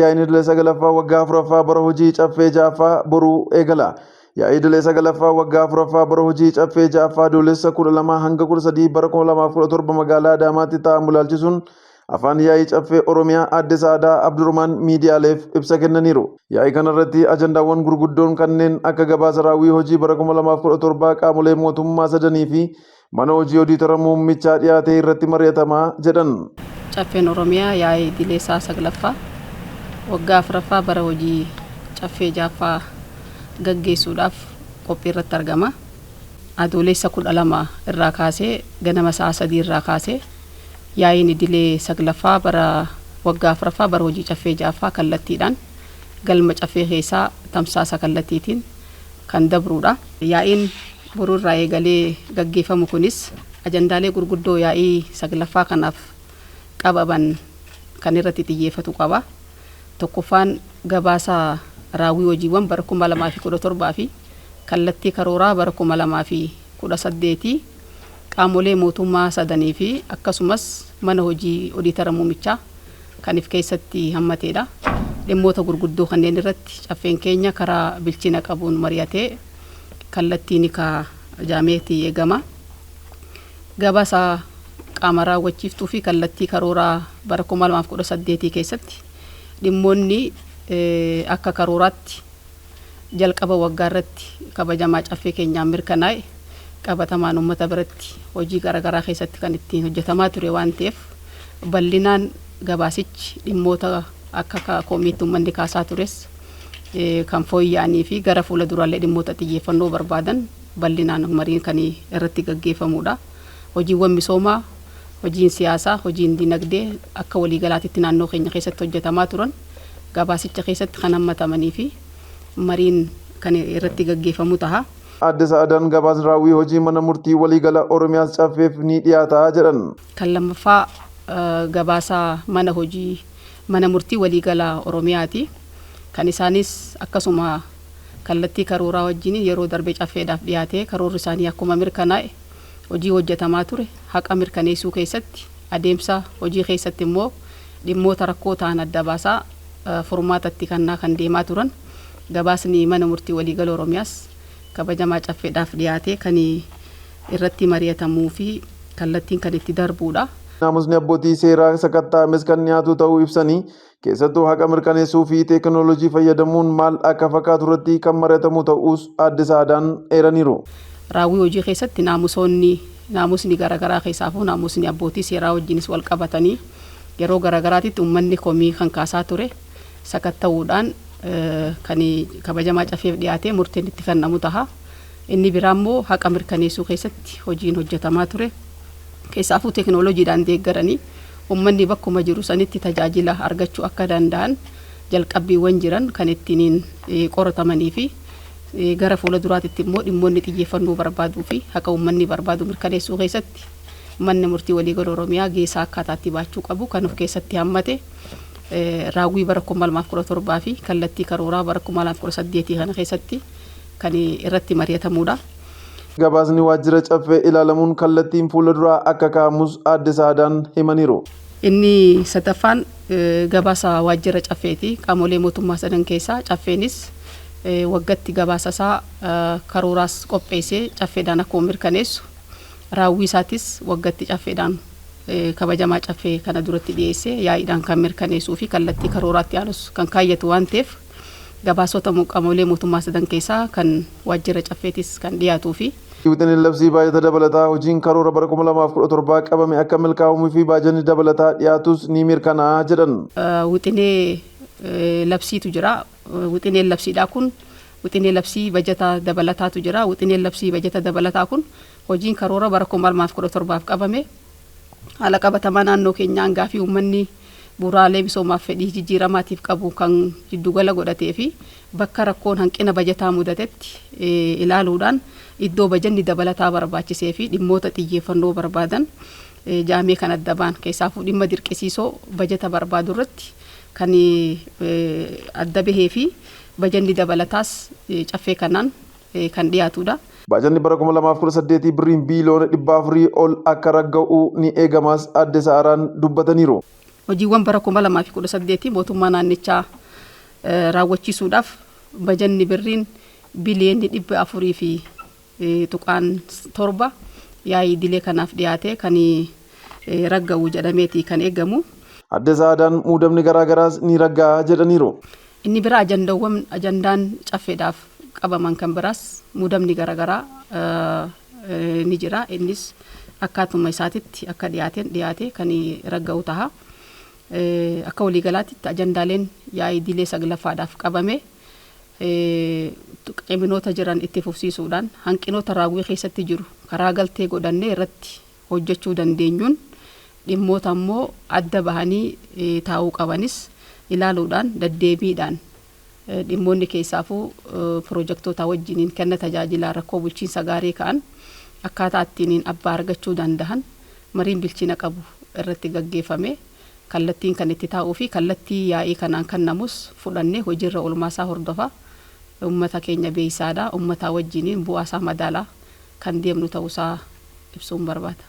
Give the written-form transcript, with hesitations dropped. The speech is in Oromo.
Yaa'iin idilee sagalaffaa waggaa afuraffaa bara hojii Caffee ja'affaa boru eegala. Yaa'ii idilee sagalaffaa waggaa afuraffaa bara hojii Caffee ja'affaa Adoolessa 12 hanga 13 bara 2017 magaalaa Adaamaatti taa'amu ilaalchisuun afaan yaa'ii Caffee Oromiyaa Aadde Sa'aadaa Abdurrahmaan miidiyaaleef ibsa kennaniiru. Yaa'ii kanarratti ajandaawwan gurguddoon kanneen akka gabaasa raawwii hojii bara 2017 qaamolee mootummaa sadanii fi mana hojii odiitara muummichaa dhiyaatee irratti mari'atama jedhan. Caffeen Oromiyaa yaa'ii idilee isaa saglaffaa waggaa afuraffaa bara hojii Caffee ja'affaa gaggeessuudhaaf qophii irratti argama. Adoolessa 12 irraa kaasee, ganama sa'a 3 irraa kaasee, yaa'iin idilee saglaffaa bara waggaa afuraffaa bara hojii Caffee ja'affaa kallattiidhaan galma Caffee keessaa tamsaasa kallattiitiin kan dabruudha. Yaa'iin boru irraa eegalee gaggeeffamu kunis ajandaalee gurguddoo yaa'ii saglaffaa kanaaf qabaman kan irratti xiyyeeffatu qaba. Tokkoffaan, gabaasa raawwii hojiiwwan bara 2017 fi kallattii karooraa bara 2018 qaamolee mootummaa sadanii fi akkasumas mana hojii odiitara muumichaa kan if keessatti hammateedha. Dhimmoota gurguddoo kanneen irratti Caffeen keenya karaa bilchina qabuun mari'atee kallattii ni kaa'a jedhameeti eegama. Gabaasa qaama raawwachiiftuu fi kallattii karooraa bara 2018 keessatti dhimmoonni akka karooraatti jalqaba waggaa irratti kabajamaa Caffee keenyaan mirkanaa'e qabatamaan uummata biratti hojii garaagaraa keessatti kan ittiin hojjetamaa ture waan ta'eef, bal'inaan gabaasichi dhimmoota akka komiitti uummanni kaasaa tures kan fooyya'anii fi gara fuula duraallee dhimmoota xiyyeeffannoo barbaadan bal'inaan mariin kan irratti gaggeeffamudha. Hojiiwwan misoomaa, hojiin siyaasaa, hojiin dinagdee akka waliigalaatitti naannoo keenya keessatti hojjetamaa turan gabaasicha keessatti kan hammatamanii fi mariin kan irratti gaggeeffamu taha. Aadde Sa'adaan gabaasni raawwii hojii mana murtii waliigala Oromiyaas Caffeef ni dhiyaata jedhan. Kan lammaffaa gabaasa mana hojii mana murtii waliigala Oromiyaati. Kan isaanis akkasuma kallattii karooraa wajjin yeroo darbe Caffeedhaaf dhiyaatee karoorri isaanii akkuma mirkanaa'e, hojii hojjetamaa ture haqa mirkaneessuu keessatti, adeemsa hojii keessatti immoo dhimmoota rakkoo ta'an adda baasaa furmaata itti kennaa kan deemaa turan, gabaasni mana murtii waliigala Oromiyaas kabajamaa Caffeedhaaf dhiyaatee kan irratti mari'atamuu fi kallattiin kan itti darbuudha. Naamusni abbootii seeraa sakatta'ames kan dhiyaatu ta'uu ibsanii, keessattuu haqa mirkaneessuu fi teekinooloojii fayyadamuun maal akka fakkaatu irratti kan mari'atamu ta'uus Aadde Sa'adaan eeraniiru. Raawwii hojii keessatti naamusoonni, naamusni garaagaraa, keessaafuu naamusni abbootii seeraa wajjinis wal qabatanii yeroo garaagaraatitti uummanni komii kan kaasaa ture sakatta'uudhaan kan kabajamaa Caffeef dhiyaatee murteen itti kennamu taha. Inni biraa immoo haqa mirkaneessuu keessatti hojiin hojjetamaa ture. Keessaafuu teekinooloojiidhaan deeggaranii uummanni bakkuma jiru sanitti tajaajila argachuu akka danda'an jalqabbiiwwan jiran kan ittiin qoratamanii fi gara fuula duraatitti immoo dhimmoonni xiyyeeffannoo barbaaduu fi haqa uummanni barbaadu mirkaneessuu keessatti manni murtii waliigala Oromiyaa geessaa akkaataatti baachuu qabu kan of keessatti hammate raawwii bara 2017 fi kallattii karooraa bara 2018 kana keessatti kan irratti mari'atamudha. Gabaasni waajjira Caffee ilaalamuun kallattiin fuula duraa akka kaa'amus Aadde Sa'adaan himaniiru. Inni sadaffaan gabaasa waajjira Caffeeti. Qaamolee mootummaa sadan keessaa Caffeenis waggatti gabaasa isaa karooraas qopheessee Caffeedhaan akkuma mirkaneessu, raawwii isaatis waggatti Caffeedhaan kabajamaa Caffee kana duratti dhiyeessee yaa'iidhaan kan mirkaneessuu fi kallattii karooraatti aanus kan kaayyatu waan ta'eef, gabaasota qaamolee mootummaa sadan keessaa kan waajjira Caffeetis kan dhiyaatuu fi Wixineen labsii baajata dabalataa hojiin karoora bara 2017 qabame akka milkaa'umuu fi baajanni dabalataa dhiyaatus ni mirkanaa'a jedhan. Wixinee labsiitu jira. Wixineen labsiidhaa kun, wixinee labsii bajata dabalataatu jira. Wixineen labsii bajata dabalataa kun hojiin karoora bara 2017 qabame haala qabatamaa naannoo keenyaan gaafii uummanni bu'uuraalee misoomaaf fedhii jijjiiramaatiif qabu kan jiddugala godhatee fi bakka rakkoon hanqina bajataa mudatetti ilaaluudhaan iddoo bajanni dabalataa barbaachisee fi dhimmoota xiyyeeffannoo barbaadan jaamee kan adda ba'an, keessaafuu dhimma dirqisiisoo bajata barbaadu irratti kan adda bahee fi bajanni dabalataas Caffee kanaan kan dhiyaatudha. Baajanni bara 2018 birriin biiliyoona 400 ol akka ragga'u ni eegamas Aadde Sa'araan dubbataniiru. Hojiiwwan bara 2018 mootummaa naannichaa raawwachiisuudhaaf bajanni birriin biliyoonni 400.7 yaa'ii idilee kanaaf dhiyaate kan ragga'u jedhameeti kan eegamu. Adde Sa'aadaan muudamni garaagaraas ni ragga'a jedhaniiru. Inni bira ajandaawwan ajandaan caffeedhaaf qabaman kan biraas muudamni garaagaraa ni jira. Innis akkaatuma isaatitti akka dhiyaateen dhiyaate kan ragga'u ta'a. Akka waliigalaatti ajandaaleen yaa'ii idilee saglaffaadhaaf qabame ciminoota jiran itti fufsiisuudhaan hanqinoota raawwii keessatti jiru karaa galtee godhannee irratti hojjechuu dandeenyuun dhimmoota immoo adda bahanii taa'uu qabanis ilaaluudhaan deddeebiidhaan dhimmoonni keessaafuu pirojektoota wajjiniin kenna tajaajilaa rakkoo bulchiinsa gaarii ka'an akkaataa ittiin abbaa argachuu danda'an mariin bilchina qabu irratti gaggeeffame kallattiin kan itti taa'uu fi kallattii yaa'ii kanaan kennamus fudhannee hojiirra oolmaasaa hordofa uummata keenya beeysaadha uummataa wajjiniin bu'aasaa madaalaa kan deemnu ta'uusaa ibsuun barbaada.